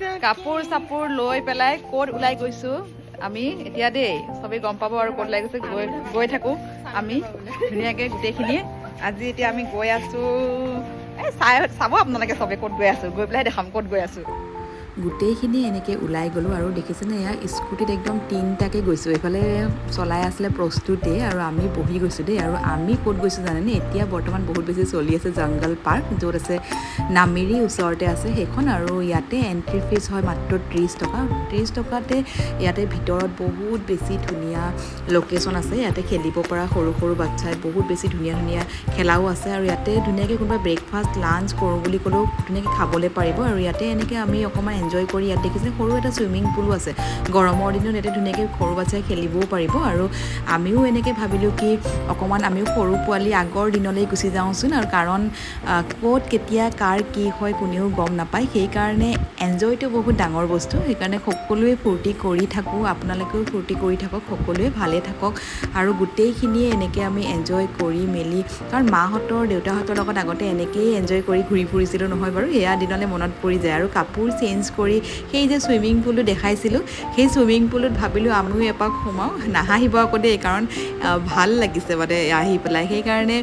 কাপোৰ চাপোৰ লৈ পেলাই ক'ত ওলাই গৈছোঁ আমি এতিয়া দেই। চবেই গম পাব আৰু ক'ত ওলাই গৈছে। গৈ গৈ থাকোঁ আমি ধুনীয়াকৈ গোটেইখিনি। আজি এতিয়া আমি গৈ আছোঁ, এই চাই চাব আপোনালোকে চবে ক'ত গৈ আছোঁ। গৈ পেলাই দেখাম ক'ত গৈ আছোঁ। গোটেইখিনি এনেকৈ ওলাই গ'লোঁ আৰু দেখিছেনে, এয়া স্কুটিত একদম তিনিটাকৈ গৈছোঁ। এইফালে চলাই আছিলে প্ৰস্তুতে আৰু আমি বহি গৈছোঁ দেই। আৰু আমি ক'ত গৈছোঁ জানেনে? এতিয়া বৰ্তমান বহুত বেছি চলি আছে জংগল পাৰ্ক, য'ত আছে নামেৰি ওচৰতে আছে সেইখন। আৰু ইয়াতে এণ্ট্ৰি ফিজ হয় মাত্ৰ 30 টকা। 30 টকাতে ইয়াতে ভিতৰত বহুত বেছি ধুনীয়া লোকেশ্যন আছে। ইয়াতে খেলিব পৰা সৰু সৰু বাচ্ছাই বহুত বেছি ধুনীয়া ধুনীয়া খেলাও আছে। আৰু ইয়াতে ধুনীয়াকৈ কোনোবা ব্ৰেকফাষ্ট, লাঞ্চ কৰোঁ বুলি ক'লেও ধুনীয়াকৈ খাবলৈ পাৰিব। আৰু ইয়াতে এনেকৈ আমি অকণমান এনজয় কৰি, ইয়াত দেখিছে সৰু এটা চুইমিং পুলো আছে। গৰমৰ দিনত ইয়াতে ধুনীয়াকৈ সৰু বাচ্ছাই খেলিবও পাৰিব। আৰু আমিও এনেকৈ ভাবিলোঁ কি অকণমান আমিও সৰু পোৱালি আগৰ দিনলৈ গুচি যাওঁচোন। আৰু কাৰণ ক'ত কেতিয়া কাৰ কি হয় কোনেও গম নাপায়। সেইকাৰণে এনজয়টো বহুত ডাঙৰ বস্তু। সেইকাৰণে সকলোৱে ফূৰ্তি কৰি থাকোঁ, আপোনালোকেও ফূৰ্তি কৰি থাকক, সকলোৱে ভালে থাকক। আৰু গোটেইখিনিয়ে এনেকৈ আমি এনজয় কৰি মেলি, কাৰণ মাহঁতৰ দেউতাহঁতৰ লগত আগতে এনেকৈয়ে এনজয় কৰি ঘূৰি ফুৰিছিলোঁ নহয় বাৰু? সেয়া দিনলৈ মনত পৰি যায়। আৰু কাপোৰ চেঞ্জ কৰি সেই যে চুইমিং পুলটো দেখাইছিলোঁ, সেই চুইমিং পুলত ভাবিলোঁ আমিও এপাক সোমাওঁ। নাহাঁহিব আকৌ দেই, কাৰণ ভাল লাগিছে মানে আহি পেলাই। সেইকাৰণে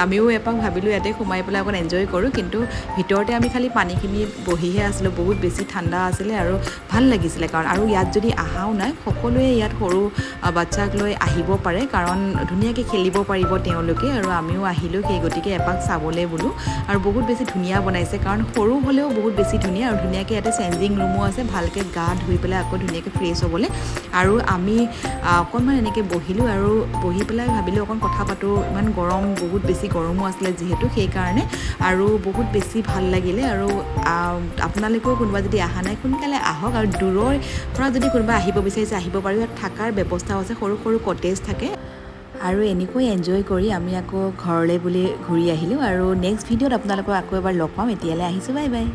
আমিও এপাক ভাবিলোঁ ইয়াতে সোমাই পেলাই অকণ এনজয় কৰোঁ। কিন্তু ভিতৰতে আমি খালি পানীখিনিত বহিহে আছিলোঁ। বহুত বেছি ঠাণ্ডা আছিলে আৰু ভাল লাগিছিলে। কাৰণ আৰু ইয়াত যদি অহাও নাই, সকলোৱে ইয়াত সৰু বাচ্ছাক লৈ আহিব পাৰে, কাৰণ ধুনীয়াকৈ খেলিব পাৰিব তেওঁলোকে। আৰু আমিও আহিলোঁ সেই গতিকে এপাক চাবলৈ বোলো। আৰু বহুত বেছি ধুনীয়া বনাইছে, কাৰণ সৰু হ'লেও বহুত বেছি ধুনীয়া। আৰু ধুনীয়াকৈ ইয়াতে চেঞ্জিং ৰুমো আছে, ভালকৈ গা ধুই পেলাই আকৌ ধুনীয়াকৈ ফ্ৰেছ হ'বলৈ। আৰু আমি অকণমান এনেকৈ বহিলোঁ আৰু বহি পেলাই ভাবিলোঁ অকণ কথা পাতোঁ। ইমান গৰম, বহুত বেছি গৰমো আছিলে যিহেতু, সেইকাৰণে আৰু বহুত বেছি ভাল লাগিলে। আৰু আপোনালোকেও কোনোবা যদি অহা নাই, সোনকালে আহক। আৰু দূৰৰ পৰা যদি কোনোবা আহিব বিচাৰিছে, আহিব পাৰিব। ইয়াত থকাৰ ব্যৱস্থাও আছে, সৰু সৰু কটেজ থাকে। আৰু এনেকৈ এনজয় কৰি আমি আকৌ ঘৰলৈ বুলি ঘূৰি আহিলোঁ। আৰু নেক্সট ভিডিঅ'ত আপোনালোকক আকৌ এবাৰ লগ পাম। এতিয়ালৈ আহিছোঁ, বাই বাই।